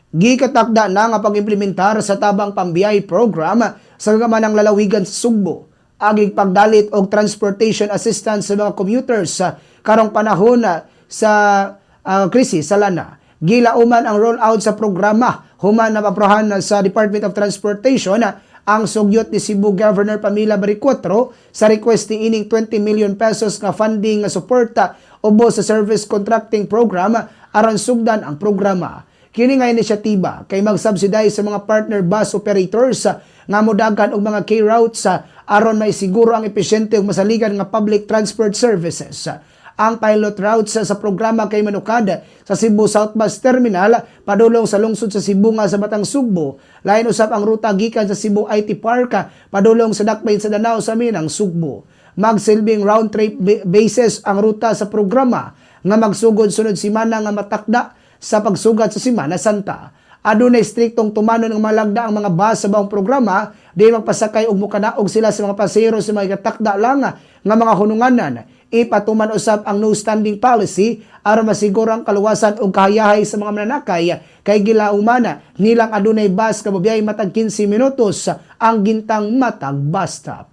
Gikatakda na nga pag-implementar sa Tabang Pambiyahe Program sa ng lalawigan sa Sugbo. Agig pagdalit og transportation assistance sa mga commuters sa karong panahon sa krisis sa lana. Gilauman ang rollout sa programa human napaprohan sa Department of Transportation ang sugyot ni Cebu Governor Pamela Baricuatro sa request ni ining 20 million pesos nga funding nga suporta ubos sa service contracting program aron sugdan ang programa. Kini nga inisyatiba kay mag-subsidize sa mga partner bus operators nga modagan og mga key routes aron maisiguro ang episyente ug masaligan nga public transport services. Ang pilot routes sa programa kay manukad sa Cebu South Bus Terminal padulong sa lungsod sa Cebu nga sa Batang Sugbo. Lain usab ang ruta gikan sa Cebu IT Park padulong sa Dakbayan sa Danao sa Minang Sugbo. Magsilbing round trip basis ang ruta sa programa nga magsugod sunod simana nga matakda sa pagsugat sa Simana Santa. Adunay striktong tumanon ng malagda ang mga bus sa buong programa, di magpasakay og mukanaog sila sa mga pasahero sa mga katakda lang nga mga hununganan. Ipatuman usab ang no standing policy aron masiguro ang kaluwasan ug kahayahay sa mga mananakay kay gilauman nilang adunay bus nga mobiyahe matag 15 minutos ang gintang matag bus stop.